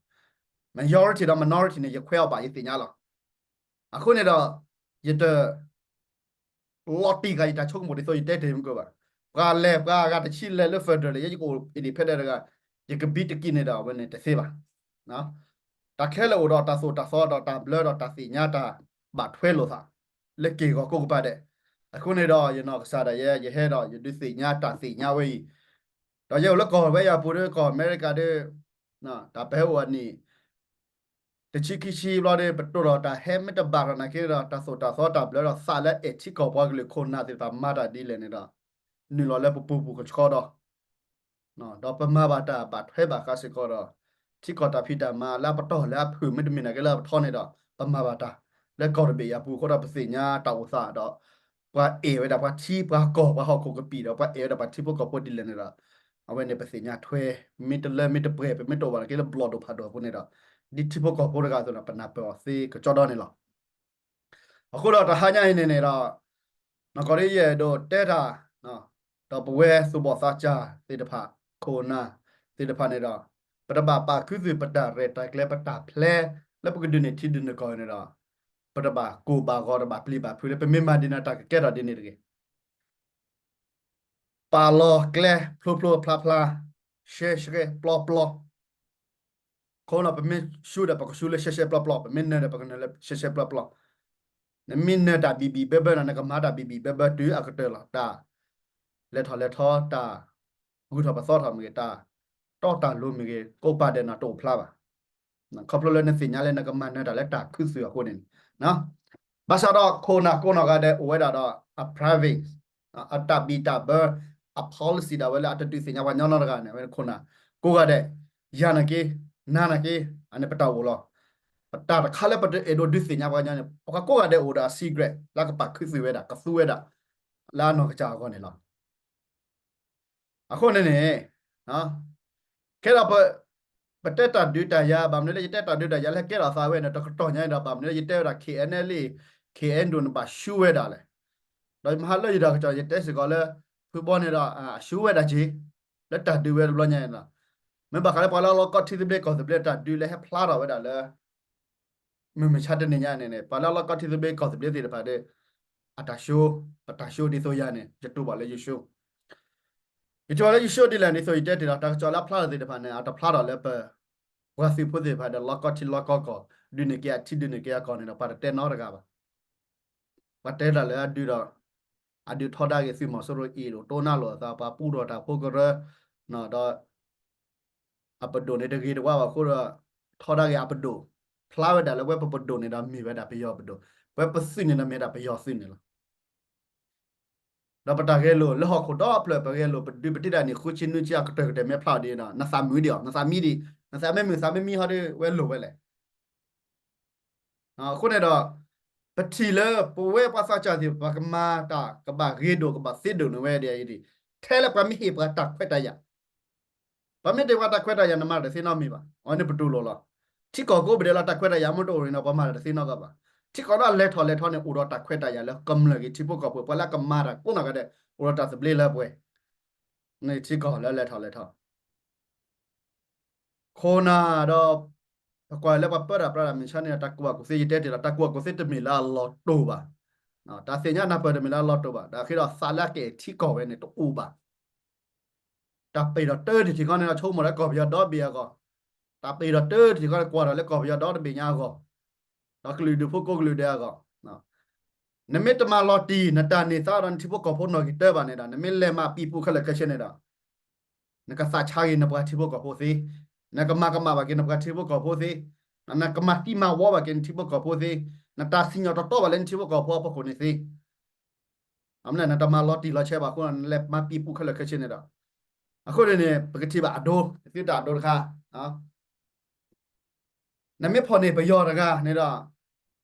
majority ဒီး minority န့ၣ် ယခွဲးအီၤဘၣ် ယသ့ၣ်ညါလီၤ. အဃိန့ၣ်ဒီး ယတ လီၤတံၢ်ဃာ်ယတၢ်ဆိကမိၣ်ဒ်သိးယတဲတ့ၢ်မုၢ်ကၢဘၣ်. ပှၤလဲၤပှၤအဂၤတဆံလဲၤလၢ federal လၢယကအိၣ် independent တဂၤ, ယကဘံတကံၢ်န့ၣ်ဒီး အဝဲန့ၣ်တသ့ဘၣ်. တၢ်ခဲလၢာ်အိၣ်ဒီးတၢ်သိၣ်တၢ်သီဒီးတၢ်ဘျၢဒီးတၢ်သ့ၣ်ညါတၢ်ဘၣ်ထွဲလိာ်သး လၢက့ၢ်ဂီၤကိးကပၤဒဲး. အဃိန့ၣ်ဒီး ယနီၢ်ကစၢ်ဒၣ်ယဲ ယဟဲဒီးယဒုးသ့ၣ်ညါတၢ်သ့ၣ်ညါဝဲအံၤ, ဒီးယအိၣ်လၢကီၢ်ဝဲယၤပူၤဒီး ကီၢ်အမဲရကၤဒီး တၢ်ပဟဲအိၣ်အနံၣ် တဆံခံဆံဘျီဒီး ပတိၢ်ဒီးတၢ်ဟဲမ့ၢ်တဘၣ်ဒီးနာ်က့ဒီး တၢ်သိၣ်တၢ်သီတၢ်ဘျၢဒီးသးလၢအဲၣ်ထံကီၢ်ပှၤကလုာ်ခိၣ်နၢ်သ့ၣ်တဖၣ်မၤတၢ်ဒ်လဲၣ်န့ၣ်ဒီး နုာ်လီၤလၢပပူၤပူၤကဆှီဒီး ဒီးပမၤဘၣ်တၢ်ဘၣ်ထွဲဘၣ်ဃးစ့ၢ်ကီးဒီး ထံကီၢ်တၢ်ဖံးတၢ်မၤလၢအပတီၢ်လၢအဖုၣ်မ့တမ့ၢ်နာ်က့လၢအပထီန့ၣ်ဒီး ပမၤဘၣ်တၢ် လၢကီၢ်တဘ့ၣ်အံၤအပူၤအဃိဒီးပသ့ၣ်ညါတၢ်အိၣ်သးဒီး ပှၤအဲၣ်ဝဲဒၣ်ပှၤထံပှၤကီၢ်ပှၤဟီၣ်ခိၣ်ကပံာ်ဒီး ပှၤအဲၣ်ဝဲဒၣ်ပှၤထံဖိကီၢ်ဖိဒ်လဲၣ်န့ၣ်ဒီး အဝဲန့ၣ်ပသ့ၣ်ညါထွဲ မ့ၢ်တလၢမ့ၢ်တပှဲၤ ပမ့ၢ်တအိၣ်ဘၣ်နာ်က့လၢဘျီၣ်ဒိၣ်ဖးဒိၣ်အဃိန့ၣ်ဒီး ဒ်ထံဖိကီၢ်ဖိတဂၤအသိးန့ၣ် ပနၢ်ပၢၢ်အီၤသ့ကကၠီဒီန့ၣ်လီၤ. အဃိဒီးတဟါညါအံၤန့ၣ်န့ၣ်ဒီး နီၢ်ကီၢ်ဒ်ယအဲၣ်ဒိးတဲတၢ် ဒီးပဝဲသူၣ်ဘီၣ်သးစၢ်သ့ၣ်တဖၣ် ခိၣ်နၢ်သ့ၣ်တဖၣ်န့ၣ်ဒီး ပတဘၣ်ပာ်ခူသူၣ်ပတၢ်ရဲၣ်တၢ်ကျဲၤပတၢ်ဖျဲး လၢပကဒုးန့ၢ်ထံဒုးန့ၢ်ကီၢ်န့ၣ်ဒီး ပတဘၣ်ကိၢ်ဘၣ်ဂီၤတဘၣ်ပျံၤဘၣ်ဖုးလၢ ပမ့ၢ်မၤဒ်န့ၣ်တၢ်ကကဲထီၣ်ဒ်န့ၣ်တဂ့ၤ ပာ်လီၤကျဲဖျိဖျိဖျါဖျါ ရှဲရှဲပျီပျီ ခီဖျိပမ့ၢ်ဆူဒီးပကဆူလၢရှဲရှဲပျီပျီ ပမ့ၢ်နၢၤဒီးပကနၢၤလၢရှဲရှဲပျီပျီ နမ့ၢ်နၢၤတၢ်ဘံၣ်ဘံၣ်ဘၢဘၢန့ၣ် နကမၤတၢ်ဘံၣ်ဘံၣ်ဘၢဘၢတုၤအကတၢၢ်လီၤ. တၢ်လဲၤထီၣ်လဲၤထီ တၢ်ဂုၤထီၣ်ပသီထီၣ်မ့ၢ်ဂ့ၤ တၢ်တီတၢ်လိၤမ့ၢ်ဂ့ၤ ကိးပၤဒဲးနၤတအိၣ်ဖျါဘၣ် ခီဖျိလၢနသ့ၣ်ညါလၢနကမၤနၢၤတၢ်လၢတၢ်ခူသူၣ်အဃိန့ၣ်န့ၣ် ဘၣ်ဆၣ်ဒီးခိၣ်နၢ်ကိးနီၢ်ဂၤဒဲးအိၣ်ဝဲဒၣ်ဒီး အ private အတၢ်ဘံၣ်တၢ်ဘၢ အ policy ဒၣ်ဝဲလၢအတဒုးသ့ၣ်ညါပှၤကညီနီတဂၤန့ၣ် အဝဲခိၣ်နၢ်ကိးဂၤဒဲး ယၤနာ်က့ နၤနာ်က့ အန့ၣ်ပတၢ်အိၣ်လီၤ. ပတၢ်တခါလၢပတအဲၣ်ဒိးဒုးသ့ၣ်ညါပှၤကညီန့ၣ် ပှၤကိးဂၤဒဲးအိၣ်ဒီးအ secret လၢကပာ်ခူသူၣ်ဝဲဒၣ် ကသူဝဲဒၣ် လၢအနီၢ်ကစၢ်အဂီၢ်န့ၣ်လီၤ. အဃိန့ၣ်န့ၣ် ခဲဒီး ပတဲတၢ်ဒုးတၢ်ယၤ ဘၣ်မနုၤလၢယတဲတၢ်ဒုးတၢ်ယၤလၢကဲထီၣ်သးဝဲန့ၣ် တကတီၢ်ညါအံၤဒီး ဘၣ်မနုၤလၢယတဲဝဲဒၣ် KNLA KNDO န့ၣ်ဘၣ်ဆူဝဲဒၣ်လဲၣ်. ဒီးယမဟါလၢယတၢ်ကစီၣ် ယတဲစ့ၢ်ကီးလၢ ဖုဘီန့ၣ်ဒီး အဆူဝဲဒၣ်က့ၤ လၢတၢ်ဒုးဝဲတဘျီညါန့ၣ်ဒီး မ့ၢ်ဘၣ်ဃးလၢပှၤလၢအလီၢ်ကီၢ်ထံသဘျ့ကီၢ်သဘျ့တၢ်ဒုးလၢဟဲဖျါထီၣ်ဝဲဒၣ်လၢ မုၢ်မဆါတနံၤညါန့ၣ်န့ၣ် ပှၤလၢအလီၢ်ကီၢ်ထံသဘျ့ကီၢ်သဘျ့သ့ၣ်တဖၣ်ဒီး အတၢ်ဆှိ ပတၢ်ဆှိဒ်သိးယၤန့ၣ် ယတူၢ်ဘၣ်လၢယဆှိ ယတူၢ်ဘၣ်လၢယဆှိဒ်လဲၣ်ဒ်သိးယတဲတ့ၢ်ဒီး တၢ်ကစီၣ်လၢအဖျါထီၣ်သ့ၣ်တဖၣ်န့ၣ် အတဖျါထီၣ်လၢပ ပှၤသုးဖိသ့ၣ်တဖၣ်ဒီး လီၢ်ကီၢ်ထံလီၢ်ကီၢ်ကီၢ် ဒုးန့ၢ်က့ၤအထံဒုးန့ၢ်က့ၤအကီၢ်န့ၣ်ဒီး ပှၤတတဲနီတဂၤဘၣ်. ပှၤတဲတၢ်လၢအဒုးဒီး အဒုးထီဒါက့ၤသုးမီၤစိရိၤအံၤ ဒိၣ်တိၢ်နါလိာ်အသး ပှၤပူထီၣ်တၢ်ဖိကရၢ ဒီး အပဒိၣ်န့ၣ်တဂ့ၤတဝါဘၣ်အဃိဒီး ထီဒါက့ၤအပဒိၣ်, ဖျါဝဲဒၣ်လၢဝဲပပဒိၣ်န့ၣ်ဒီးမ့ၢ်ဝဲဒၣ်ပယီၤပဒိၣ်, ဝဲပသုးန့ၣ်ဒီးမ့ၢ်ဒၣ်ပယီၤသုးန့ၣ်လီၤ. ဒီးပတၢ်ဂဲၤလိာ်လၢဟီၣ်ခိၣ်ဒီဖျၢၣ် ပဂဲၤလိာ်ပဒုးပတ့ၢ်ဒၣ်န့ၣ် ဃုဆံနွံဆံအကတၢၢ်ကတၢၢ်မ့ၢ်ဖျါအီၤဒ်န့ၣ်ဒီး နသးမုာ်ဒံးအီၤ, နသးမံဒံး, နသးမ့ၢ်မုာ်သးမ့ၢ်မံဟီဒီး ဝဲလိာ်ဝဲလဲၣ်. အဃိန့ၣ်ဒီး ပထံၣ်လၢပဝဲပှၤသးစၢ်သ့ၣ် ပကမၤတၢ်ကဘၣ်ဂ့ၤဒိၣ်ကဘၣ်သ့ဒိၣ်န့ၣ်ဝဲဒ်အံၤ, ထဲလၢပှၤမ့ၢ်ဟ့ၣ်ပှၤတၢ်ခွဲးတၢ်ယာ်, ပှၤမ့ၢ်တ့ၢ်ပှၤတၢ်ခွဲးတၢ်ယာ် နမၤတသ့နီတမံၤဘၣ်, အဝဲန့ၣ်ပတူၢ်လိာ်လီၤ. ထံကီၢ်ကိးပဒဲးလီၤ တၢ်ခွဲးတၢ်ယာ်မ့ၢ်တအိၣ်န့ၣ်ဒီး ပှၤမၤတၢ်တသ့နီတဂၤဘၣ်. ထံကီၢ်ဒီးလဲၤထီၣ်လဲၤထီန့ၣ် အိၣ်ဒီးတၢ်ခွဲးတၢ်ယာ်လၢကမျၢၢ်ဂ့ၤ ထံဖိကီၢ်ဖိ ပှၤလၢအကမၤတၢ်ကိးနီၢ်ဂၤဒဲး အိၣ်ဒီးတၢ်သဘျ့လၢပှဲၤ န့ၣ်ထံကီၢ်လၢလဲၤထီၣ်လဲၤထီ ခိၣ်နၢ်ဒီး ပကွၢ်လၢပှၤပၢတၢ်ပြးတၢ်မုၢ်ဆါန့ၣ်ဒီး တၢ်ကူၣ်ဘၣ်ကူၣ်သ့ ယတဲတ့ၢ်လီၤ, တၢ်ကူၣ်ဘၣ်ကူၣ်သ့တမ့ၢ်လၢအလီၤတိၢ်ဘၣ်, တၢ်သ့ၣ်ညါနၢ်ပၢၢ်တမ့ၢ်လၢအလီၤတိၢ်ဘၣ်, ဒီးအဃိဒီးသးလၢအကအဲၣ်ထံကီၢ်ဝဲန့ၣ်တအိၣ်ဘၣ်. တၢ်ပ့ၤဒီးတၢတထံၣ်ဃီန့ၣ်ဒီး ဆိကမိၣ်လၢကီၢ်ပယီၤဒီဘ့ၣ်အဂီၢ်, တၢ်ပ့ၤဒီးတၢတထံၣ်ဃီန့ၣ် ကွၢ်ဒီးလၢကီၢ်ပယီၤဒီတဘ့ၣ်ညါအဂီၢ်, ဒီးကလုာ်ဒူၣ်ဖိကိးကလုာ်ဒဲးအဂီၢ် နမ့ၢ်တမၤလီၤတံၢ် နတၢ်န့ၢ်သါဒီးနထံဖိကီၢ်ဖိနီၢ်ဂ့ၤတၢဘၣ်န့ၣ်ဒီး နမ့ၢ်လဲၤမၤပံာ်ပူၤခဲလၢာ်ခဲဆ့န့ၣ်ဒီး နကသးဆါက့ၤနပှၤထံဖိကီၢ်ဖိသ့, နကမၤကမၣ်ဘၣ်က့ၤနပှၤထံဖိကီၢ်ဖိသ့, နကမၤသံမၤဝီဘၣ်က့ၤနထံဖိကီၢ်ဖိသ့, နတၢ်စံၣ်ညီၣ်တတီဘၣ်လၢနထံဖိကီၢ်ဖိအဖီခိၣ်န့ၣ်သ့, အမ့ၢ်နတမၤလီၤတံၢ်လီၤဆဲးဘၣ်အဃိ နလဲၤမၤပံာ်ပူၤခဲလၢာ်ခဲဆ့န့ၣ်ဒီး အဃိန့ၣ်န့ၣ် ပကထံၣ်ဘၣ်အဒိ, သုတၢ်အဒိတခါ နမ့ၢ်ဖီၣ်န့ၢ်ပယီၤတဂၤန့ၣ်ဒီး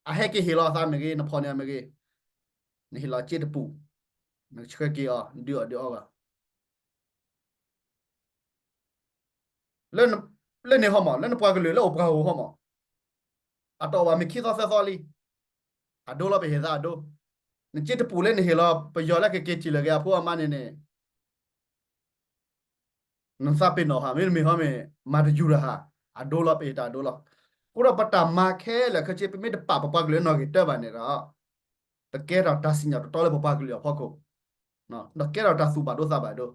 အဟဲက့ၤဟ့ၣ်လီၤအသးမ့ၢ်ဂ့ၤ, နဖီၣ်န့ၢ်အီၤမ့ၢ်ဂ့ၤ, နဟ့ၣ်လီၤစ့တပူၤ, နဆှၢက့ၤအီၤ ဒုးအီၣ်ဒုးအီဘၣ်. လၢန့ၣ်ဟီမး လၢနပှၤကလုာ်လၢအိၣ်ပှၤဧိၤဟီမး, အတအိၣ်ဘၣ်မ့ၢ်ခံသီသၢသီလံ, အဒိလီၤပဟ့ၣ်သးအဒိ, နစ့တပူၤလၢနဟ့ၣ်လီၤပယီၤလၢကက့ၤထံၣ်လၢာ်က့ၤအဖိအမါန့ၣ်န့ၣ် နသးပ့ၤနီၣ်ဟး မ့တမ့ၢ်ဟီမ့ၢ် မၤတယူၤတဟး, အဒိလီၤ ပဟ့ၣ်တၢ်အဒိလီၤ. အဃိဒီးပတၢ်မၤခဲလၢာ်ခဲဆ့ ပမ့ၢ်တပာ်ပပှၤကလုာ်နီၢ်ဂ့ၤတၢဘၣ်န့ၣ်ဒီး ပကဲထီၣ်တၢ်စံၣ်ညီၣ်တတီလၢပပှၤကလုာ်အဖီခိၣ်, ဒီးကဲထီၣ်တၢ်သူၣ်ဘၣ်ဒိသးဘၣ်ဒိ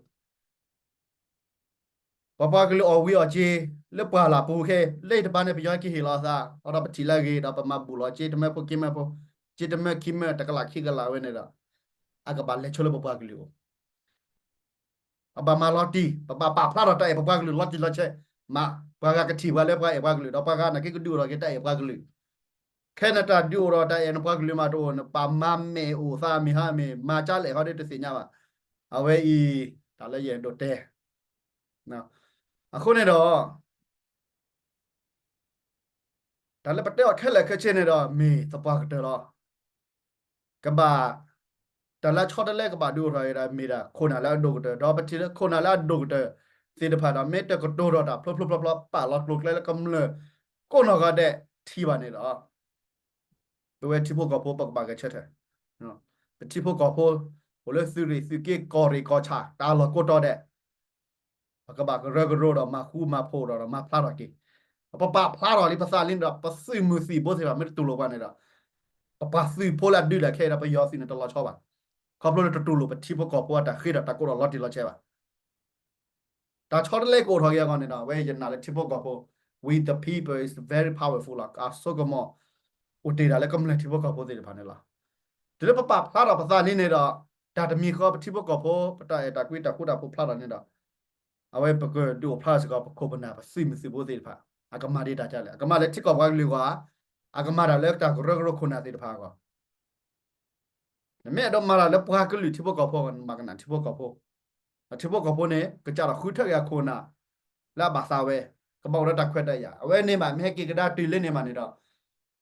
ပပှၤကလုာ်အီၣ်ဝံၤအီၣ်စ့ လၢပှၢ်လၢ်ပူၤခဲ လၢတပၤန့ၣ် ပယီၤဟဲက့ၤဟ့ၣ်လီၤအသး အဃိဒီးပထံၣ်လၢအဂ့ၤဒီး ပမၤဘူၣ်လီၤစ့တမၢဖိခံမၢဖိ, စ့တမၢခံမၢ တကလးခံကလးဝဲန့ၣ်ဒီး အကဘၣ်လဲၤဆိလၢပပှၤကလုာ်အအိၣ် ပဘၣ်မၤလီၤတံၢ်, ပဘၣ်ပာ်ဖျါထီၣ်တၢ်အဲၣ်ပပှၤကလုာ်လီၤတံၢ်လီၤဆဲး, မ့ၢ်ပှၤဂၤကထံၣ်ပှၤလၢပှၤအဲၣ်ပှၤကလုာ် ဒီးပှၤဂၤနာ်က့ကဒုးအိၣ်ထီၣ်က့ၤတၢ်အဲၣ်ပှၤကလုာ်, ခဲနတၢ်ဒုးအိၣ်ထီၣ်တၢ်အဲၣ်နပှၤကလုာ်မးတအိၣ် နပာ်မၤမဲာ်အိၣ်သးမ့ၢ်ဟါမ့ၢ် မၤကၢလဲၣ်ဟီဒီးတသ့ၣ်ညါဘၣ်. အဝဲအံၤ တၢ်လၢယအဲၣ်ဒိးတဲ, အဃိန့ၣ်ဒီး တၢ်လၢပတဲအီၤခဲလၢာ်ခဲဆ့န့ၣ်ဒီး မ့ၢ်သပှၢ်ကတၢၢ်လီၤ. ကဘၣ် တၢ်လၢဆီတလဲကဘၣ်ဒုးအိၣ်ထီၣ်အံၤဒီး မ့ၢ်ဒၣ်ခိၣ်နၢ်လၢအဒိၣ်ကတၢၢ်, ဒီးပထံၣ်လၢခိၣ်နၢ်လၢအဒိၣ်ကတၢၢ်သ့ၣ်တဖၣ်ဒီး မ့ၢ်တကတိၤထီၣ်တၢ်ဖျိဖျိဖျိဖျိ ပာ်လီၤကျိၤကျဲလၢကမျၢၢ်ကိးနီၢ်ဂၤဒဲးထံၣ်ဘၣ်န့ၣ်ဒီး ပဝဲထံဖိကီၢ်ဖိ ပကဘၣ်ဂဲၤဆၢထၢၣ်, ပထံဖိကီၢ်ဖိ အိၣ်လၢသုးရ့ၣ်သုးက့ ကီၢ်ရ့ၣ်ကီၢ်ဆၣ် တၢ်လီၢ်ကိးတီၤဒဲး ပကဘၣ်ကရၢကရိဒီးမၤဃူမၤဖိးဒီး ဒီးမၤဖျါထီၣ်က့ၤ, ပပာ်ဖျါထီၣ်လံပသးလံန့ၣ်ဒီး ပသုးမုၢ်သံၣ်ဘိသ့ၣ်တဖၣ်မ့ၢ်တတူၢ်လိာ်ပှၤန့ၣ်ဒီး ပပာ်သုးဖိလၢအဒုးလၢခဲအံၤဒီး ပယီၤသုးန့ၣ်တလီၤဆီဘၣ်, ခီဖျိလၢတတူၢ်လိာ်ပထံဖိကီၢ်ဖိအတၢ်ဃ့ဒီးတၢ်ကိးဒီးလီၤတံၢ်လီၤဆဲးဘၣ်. တၢ်ဆီတလဲကအိၣ်ထီၣ်က့ၤအဂီၢ်န့ၣ်ဒီး အဝဲယနာ်လၢထံဖိကီၢ်ဖိ we the people is very powerful လီၤ. အစိကမီၤ အိၣ်တ့ၢ်ဒၣ်လၢကမျၢၢ်ထံဖိကီၢ်ဖိသ့ၣ်တဖၣ်န့ၣ်လီၤ. တုၤလၢပပာ်ဖျါထီၣ်ပသးလံန့ၣ်ဒီး တၢ်တမံၤဃီပထံဖိကီၢ်ဖိ ပတၢ်အဲၣ်တၢ်ကွံတၢ်ဃူတၢ်ဖိးဖျါထီၣ်န့ၣ်ဒီး အဝဲပကဒုးအိၣ်ဖျါထီၣ်စ့ၢ်ကီး ပခိၣ်ပနၢ်ပသုးမုၢ်သံၣ်ဘိသ့ၣ်တဖၣ် အကမၤဒံးတၢ်ဒ်လဲၣ်, အကမၤလၢထံကီၢ်ပှၤကလုာ်အဂီၢ်ဧါ, အကမၤတၢ်လၢတၢ်ကရၢကရိခိၣ်နၢ်သ့ၣ်တဖၣ်အဂီၢ် နမ့ၢ်အဲၣ်ဒိးမၤတၢ်လၢပှၤကလုာ်ထံဖိကီၢ်ဖိအဂီၢ် နမၤကနၣ်ထံဖိကီၢ်ဖိ, ဒီးထံဖိကီၢ်ဖိန့ၣ် ကစးထီၣ်ဃုထၢက့ၤအခိၣ်နၢ် လၢအဘၣ်သးဝဲ, ကဘၣ်အိၣ်ဒီးတၢ်ခွဲးတၢ်ယာ်, အဝဲန့ၣ်ဘၣ် မ့ၢ်ဟဲက့ၤကဒါတုၤလၢန့ၣ်ဘၣ်န့ၣ်ဒီး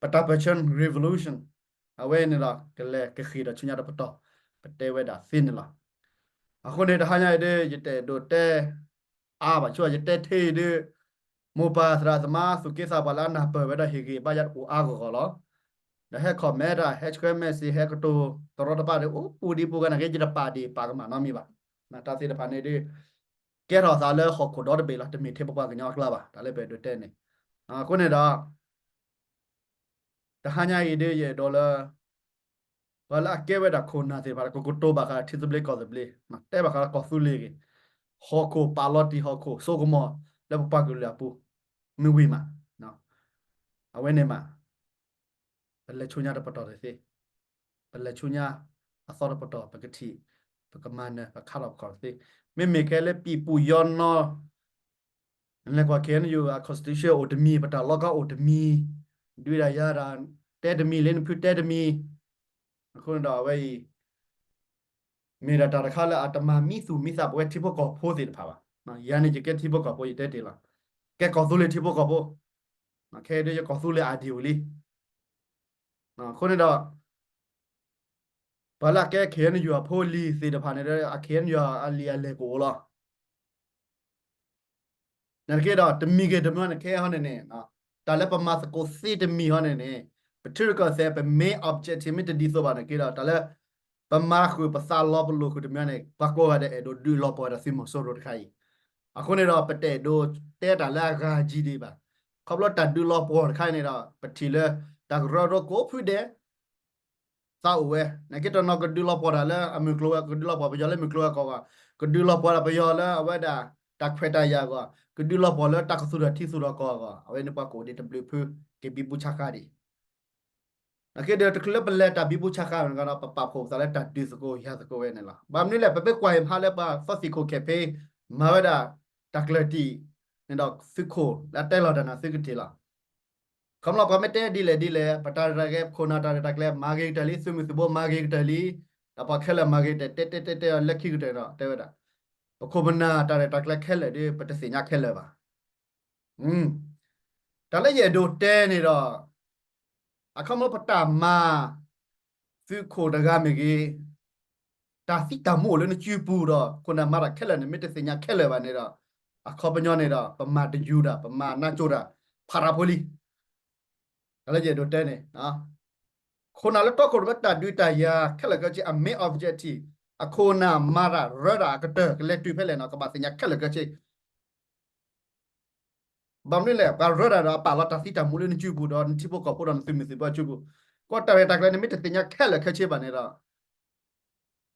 ပတၢ်ပၢၢ်ဆၢ revolution အဝဲန့ၣ်ဒီး ကလဲၤကဃ့ၢ်ဒီးဆူညါတပတီၢ် ပတဲဝဲဒၣ်သ့န့ၣ်လီၤ. အဃိန့ၣ် တဟါညါအံၤဒ် ယတအဲၣ်ဒိးတဲ အါဘၣ်ဆိ ယတဲထဲအံၤဒ် မိၢ်ပၢ်သရၣ်သမါ သူၣ်က့သးပှၢ်လၢအနၢ်ပၢၢ်ဝဲဒီးဟ့ၣ်ဂံၢ်ဘါယၤအိၣ်အါဂီၢ်ဂီၢ်လီၤ. ဒီးဟဲ comment တၢ် ဟဲဆှၢ message ဟဲကတိၤတရီတပါဒီး အိၣ်ပူၤဒံးပူၤဂၤန့ၣ်က့ ယတပာ်ဒံးပာ်ကမၣ်နီတမံၤဘၣ်. တၢ်သ့ၣ်တဖၣ်န့ၣ်ဒ် ကဲထီၣ်သးလၢဟီၣ်ခိၣ်ဒီတဘ့ၣ်လီၤ. တမ့ၢ်ထဲပပှၤကညီအကျါဘၣ်. တၢ်လၢပအဲၣ်ဒိးတဲန့ၣ် အဃိန့ၣ်ဒီး တဟါညါအံၤဒ်ယအဲၣ်ဒိးလၢ ပှၤလၢအကဲဝဲဒၣ်ခိၣ်နၢ်သ့ၣ်တဖၣ် ကကတိၤဘၣ်ဃးထံသဘျ့ကီၢ်သဘျ့, တဲဘၣ်ဃးကီၢ်သူလ့ၤဂ့ၤ, ဟီၣ်ခိၣ်ပာ်လီၤတံၢ်ဟီၣ်ခိၣ် စိကမီၤလၢပပှၤကလုာ်အပူၤ မ့ၢ်ဝံၤမး, အဝဲန့ၣ်မး ပလဲၤဆူညါတပတီၢ်တသ့, ပလဲၤဆူညါအသီတပတီၢ် ပကထံၣ်, ပကမၤနၢၤ ပခါထီၣ်ပခီၣ်တသ့, မ့မ့ၢ်ခဲလၢပံာ်ပူၤယီနီၤ နလဲၤကွၢ် K N U အ constitution အိၣ်တမံၤ, ပတၢ်လီၢ်ကီအိၣ်တမံၤ, ဒုးဒၣ်ယၤဒၣ်တဲတမံၤ, လၢနဖုတဲတမံၤ, အဃိန့ၣ်ဒီးအဝဲအံၤ မ့ၢ်ဒၣ်တၢ်တခါလၢအတမၤမံသူၣ်မံသးပဝဲထံဖိကီၢ်ဖိသ့ၣ်တဖၣ်ဘၣ်. ယၤန့ၣ်ယကဲထံဖိကီၢ်ဖိ ယတဲတ့ၢ်လီၤ. ကဲကီၢ်သူလ့ၤထံဖိကီၢ်ဖိ, ခဲအံၤဒ်ယကီၢ်သူလ့ၤအါဒံအိၣ်လံ. အဃိန့ၣ်ဒီး ပှၤလၢအကဲ K N U အဖိအလံၤသ့ၣ်တဖၣ်န့ၣ်ဒီး အ K N U အလံၤအလဲၢ်ကအိၣ်လီၤ. နက့ဒီး တမံၤဂ့ၤတမံၤဂ့ၤန့ၣ် ခဲအံၤဟီန့ၣ်န့ၣ် တၢ်လၢပမၤသကိးသ့တမံၤဟီန့ၣ်န့ၣ် ပထံရူၢ်ကီၢ်သဲး ပ main objective မ့ၢ်တဒ်သိးဘၣ်န့ၣ်က့ဒီး တၢ်လၢ ပမၤဃုာ်ပသးလီၤပလိာ်ဃုာ်တမံၤန့ၣ် ပှၤကိးဂၤဒဲးအဲၣ်ဒိးဒုးလီၤပှီၢ်ဝဲဒၣ်သုးမီၤစိရိၤတခါအံၤ. အဃိန့ၣ်ဒီး ပတအဲၣ်ဒိးတဲတၢ်လၢအဂၤကံဒံးဘၣ်. ခီဖျိတၢ်ဒုးလီၤပှီၢ်တခါအံၤန့ၣ်ဒီး ပထံၣ်လၢ တၢ်ကရၢကရိကိးဖုဒဲး သးအိၣ်ဝဲ နက့တနီၤကဒုးလီၤပှီၢ်တၢ်လၢအမုၢ်ကျိၤဝဲၤ, ကဒုးလီၤပှီၢ်ပယီၤလၢမုၢ်ကျိၤဝဲၤကွာ်အဂီၢ်, ကဒုးလီၤပှီၢ်တၢ်ပယီၤလၢအဝဲဒၣ် တၢ်ခွဲးတၢ်ယာ်အဂီၢ်, ကဒုးလီၤပှီၢ်လၢတၢ်ကသူၣ်ထီၣ်ထံသူၣ်ထီၣ်ကီၢ်အဂီၢ်, အဝဲန့ၣ်ပှၤကအိၣ်ဒံးတဘျုးဖု က့ၤဘံဘူဆါဃါဒံး. နက့ဒီး တချုးလၢပလဲၤတၢ်ဘံဘူဆါဃါန့ၣ်ဒီး ပပာ်ဖှိၣ်ပသးလၢတၢ်ဒုးသကိးယၤသကိးဝဲန့ၣ်လီၤ. ဘၣ်မနုၤလဲၣ် ပမ့ၢ်ကွၢ်အံၤမဟါလၢပှၤသီသံၣ်ခိၣ်ခဲဖ့ မၤဝဲဒၣ်တၢ်ကျၢၢ်တံၢ်န့ၣ်ဒီး သုးခိၣ်လၢအတဲလီၤတၢ်န့ၣ်သုကထံၣ်လီၤ. ခီဖျိပှၤမ့ၢ်တဲဒ်လဲၣ်ဒ်လဲၣ် ပတၢ်ရဲၣ်တၢ်ကျဲၤ ပခိၣ်နၢ်တၢ်ရဲၣ်တၢ်ကျဲၤ မၤဂ့ၤကတၢၢ်လံ, သုးမုၢ်သုးဘိမၤဂ့ၤကတၢၢ်လံ, ဒီးပှၤခဲလၢာ်မၤဂ့ၤကတၢၢ် တဲတဲတဲတဲအီၤလၢခံကတၢၢ်ဒီး တဲဝဲဒၣ် ပခိၣ်ပနၢ်တၢ်ရဲၣ်တၢ်ကျဲၤခဲလၢာ်ဒီး ပတသ့ၣ်ညါခဲလၢာ်ဘၣ်. တၢ်လၢယအဲၣ်ဒိးတဲန့ၣ်ဒီး အခီပညီပတၢ်မၤ သုးခိၣ်တဂၤမ့ၢ်ဂ့ၤ, တၢ်သံတၢ်မူအိၣ်လၢနစုပူၤဒီး ခိၣ်နၢ်မၤတၢ်ခဲလၢာ်န့ၣ် မ့ၢ်တသ့ၣ်ညါခဲလၢာ်ဘၣ်န့ၣ်ဒီး အခီပညီန့ၣ်ဒီး ပမၤတယူၤတၢ် ပမၤနးကၠိတၢ် ဖးရၤဖိလံ. တၢ်လၢယအဲၣ်ဒိးတဲန့ၣ် ခိၣ်နၢ်လၢတီခိၣ်ရိၣ်မဲတၢ်ဒုးတၢ်ယၤခဲလၢာ်ခဲဆ့ အ main objective အခိၣ်နၢ်မၤတၢ်ရၢတၢ်အကတၢၢ် ကလဲၤတုၤဖဲလဲၣ်န့ၣ် ကဘၣ်သ့ၣ်ညါခဲလၢာ်ခဲဆ့. ဘၣ်မနုၤလဲၣ် ပှၤရၢတၢ်ဒီးအပာ်လီၤတၢ်သံတၢ်မူလၢနစုပူၤဒီးနထံဖိကီၢ်ဖိဒီးနသုးမုၢ်သုးဘိအစုပူၤ, ကွၢ်တၢ်ရဲၣ်တၢ်ကျဲၤန့ၣ် မ့ၢ်တသ့ၣ်ညါခဲလၢာ်ခဲဆ့ဘၣ်န့ၣ်ဒီး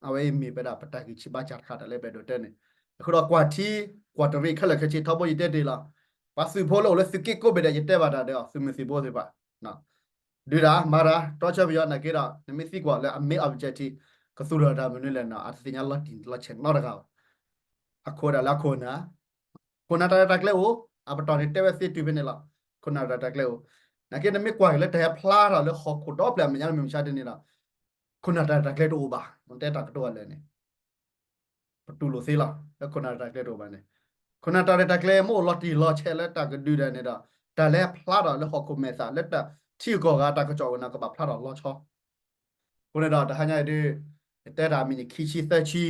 အဝဲအံၤမ့ၢ်ဝဲဒၣ်ပတၢ်ဂံၢ်ဆံးဘါစၢ်တခါ တၢ်လၢပအဲၣ်ဒိးတဲန့ၣ်, အဃိဒီးကွၢ်ထံ ကွၢ်တရံးခဲလၢာ်ခဲဆ့ ထီဘိယတဲတ့ၢ်လီၤ. ပှၤသုးဖိလၢအိၣ်လၢသုးက့ကိးဘ့ၣ်ဒဲး ယတဲဘၣ်တၢ်ဒီး သုးမုၢ်သုးဘိသ့ၣ်တဖၣ် ဒုးတၢ်မၤတၢ် တြီဆၢပယီၤနာ်က့ဒီး နမ့ၢ်သံကွၢ်လၢအ main objective ကသူၣ်ထီၣ်တၢ်မနုၤလဲၣ်န့ၣ် အတသ့ၣ်ညါလီၤတံၢ်လီၤဆဲးနီတဂၤဘၣ်. အခိၣ်ဒၣ်လၢအခိၣ်နၢ် ခိၣ်နၢ်တၢ်ရဲၣ်တၢ်ကျဲၤအိၣ်, အပတီၢ်န့ၣ်တဲဝဲသ့တုၤဖဲန့ၣ်လီၤ. ခိၣ်နၢ်တၢ်ရဲၣ်တၢ်ကျဲၤအိၣ်, နာ်က့နမ့ၢ်ကွၢ်က့ၤလၢတၢ်ဟဲဖျါထီၣ်လၢဟီၣ်ခိၣ်ဒီဖျၢၣ်အမဲာ်ညါမ့ၢ်မဆါတန့ၣ်ဒီး ခိၣ်နၢ်တၢ်ရဲၣ်တၢ်ကျဲၤတအိၣ်ဘၣ်. မ့ၢ်တဲတၢ်ကတိၤအလၢာ်န့ၣ် ပတူၢ်လိာ်သ့လီၤ လၢခိၣ်နၢ်တၢ်ရဲၣ်တၢ်ကျဲၤတအိၣ်ဘၣ်န့ၣ်, ခိၣ်နၢ်တၢ်ရဲၣ်တၢ်ကျဲၤမ့ၢ်အိၣ်လီၤတံၢ်လီၤဆဲးလၢတၢ်ကဒုးဒၣ်န့ၣ်ဒီး တၢ်လၢဖျါထီၣ်လၢဟီၣ်ခိၣ်မဲာ်သၣ် လၢတၢ်ထံဂုၤကီၢ်ဂၤတၢ်ကစီၣ်ဝဲန့ၣ် ကဘၣ်ဖျါထီၣ်လီၤဆီ အဃိန့ၣ်ဒီး တဟါညါအံၤဒုး ယတဲတၢ်အမံၤန့ၣ် ခံဆံသၢဆံ,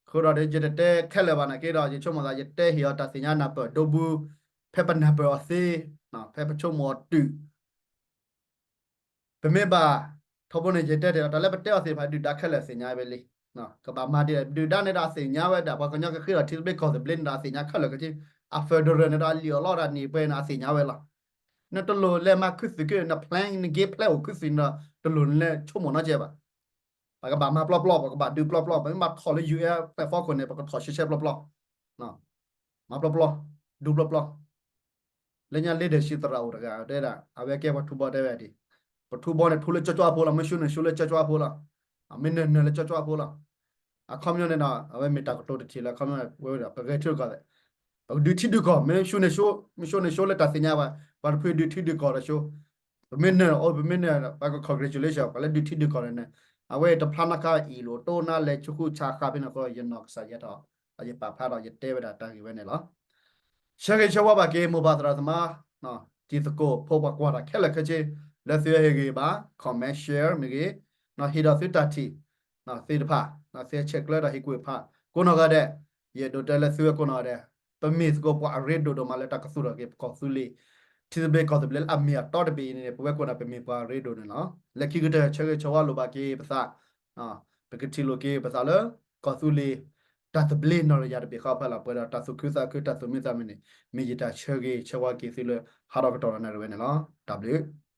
အဃိဒီး ယတတဲခဲလၢာ်ဘၣ်နာ်က့ဒီး ယဆိကမိၣ်သး ယတဲဟ့ၣ်အီၤတၢ်သ့ၣ်ညါနၢ်ပၢၢ်ဒိဘု ဖဲပနၢ်ပၢၢ်အီၤသ့, ဖဲပဆိကမိၣ်အီၤတုၤ ပမ့ၢ်ဘၣ် ထီဘိန့ၣ် ယတဲတ့ၢ်လီၤ တၢ်လၢပတဲအီၤသ့ၣ်တဖၣ် ဒုၣ်ဒါခဲလၢာ်သ့ၣ်ညါဝဲလံ. ကဘၣ်မၤဒ်လဲၣ် ဒုၣ်ဒါန့ၣ်ဒီးအသ့ၣ်ညါဝဲဒၣ် ပှၤကညီကဃ့ထီၣ်ထံသဘျ့ကီၢ်သဘျ့န့ၣ်ဒီးအသ့ၣ်ညါခဲလၢာ်ခဲဆ့, အ federal န့ၣ်ဒီးအလံၣ်အီၣ်လီတၢ်န့ၣ်ပှဲၤန့ၣ် အသ့ၣ်ညါဝဲလီၤ. နတလိၣ်လဲၤမၤခူသူၣ်က့ န plan နက့ plan အိၣ်ခူသူၣ်န့ၣ်ဒီး တလိၣ်နလဲၤဆိကမိၣ်နီတစဲးဘၣ်. ပကဘၣ်မၤပျီပျီ ပကဘၣ်ဒုးပျီပျီ ပမ့ၢ်ဘၣ်ထီၣ်လၢ ယူၢ်အဲၣ် platform ခိၣ်န့ၣ် ပကထီၣ်ရှဲရှဲပျီပျီ မၤပျီပျီ ဒုးပျီပျီ. လၢညါ leadership သရၣ်အိၣ်တဂၤတဲဒၣ် အဝဲကဲပှၤထူဘီတဲဝဲဒၣ်ဒ် ပထူဘီန့ၣ် ထူလၢကၠီကၠီအဖိလီၤ, မ့ၢ်ရှုံးန့ၣ်ရှုံးလၢကၠီကၠီအဖိလီၤ, မ့ၢ်နၢၤနၢၤလၢကၠီကၠီအဖိလီၤ. အခီပညီန့ၣ်ဒီး အဝဲမ့ၢ်တၢ်ကတိၤတထံၣ်လၢအခီပညီ ဝဲဒၣ် ပဂဲၤထံရူၢ်ကီၢ်သဲး ပကဒုးထံဒုးကီၢ် မ့ၢ်ရှုံးန့ၣ်ရှုံး မ့ၢ်ရှုံးန့ၣ်ရှုံးလၢတၢ်သ့ၣ်ညါဘၣ် ပှၤတဖုဒုးထံဒုးကီၢ်ဒီးရှုံး ပမ့ၢ်နၢၤ ပမ့ၢ်နၢၤ ပှၤက congratulation ပှၤလၢဒုးထံဒုးကီၢ်န့ၣ် အဝဲတဖျါနီၣ်ခါအံၣ်လိာ်တိၢ်နါလဲၤဆူဃုဆးဃာ်ဖဲန့ၣ်အဃိ ယနီၢ်ကစၢ်ယဲထီၣ် ယပာ်ဖျါထီၣ် ယတဲဝဲဒၣ်တၢ်ဂ့ၢ်ဝဲန့ၣ်လီၤ. ဆၢဂ့ၤဆၢဝါဘၣ်က့ၤ မိၢ်ပၢ်သရၣ်သမါ တံၤသကိးဖိပှၤကွၢ်တၢ်ခဲလၢာ်ခဲဆ့ လၢသုဟ့ၣ်ဂံၢ်ဘါ comment share မ့ၢ်ဂ့ၤ ဟ့ၣ်ဒီးသုတၢ်ထံၣ်သ့ၣ်တဖၣ် သုဟဲဆဲးကျၢဒီးဟ့ၣ်ကူၣ်ဖး ကိးနီၢ်ဂၤဒဲး ယအဲၣ်ဒိးတဲလၢသုဝဲကိးနီၢ်ဂၤဒဲး ပမ့ၢ်သကိးပှၤအရ့ဒိၣ်ဒိၣ်မးလၢတၢ်ကသူၣ်ထီၣ်က့ၤပကီၢ်သူလ့ၤ ထံသဘျ့ကီၢ်သဘျ့လၢအမ့ၢ်အတီတဘ့ၣ်အံၤန့ၣ် ပဝဲကိးဂၤဒဲးပမ့ၢ်ပှၤအရ့ဒိၣ်န့ၣ်လီၤ. လၢခံကတၢၢ် ဆၢဂ့ၤဆၢဝါလိၣ်ဘၣ်က့ၤပသး ပကထံၣ်လိာ်က့ၤပသးလၢ ကီၢ်သူလ့ၤ တၢ်သဘျ့နီၢ်တယၢ်တဘ့ၣ်ဃီဖဲလီၤ ပှဲၤဒီးတၢ်သူၣ်ခုသးခု တၢ်သူၣ်မံသးမုာ်န့ၣ် မ့ၢ်ယတၢ်ဆၢဂ့ၤဆၢဝါက့ၤသုလၢ ဟးထီၣ်ကတီၢ်ဒီးနၣ်ရံၣ်ဝဲန့ၣ်လီၤ. တၢ်ဘျုး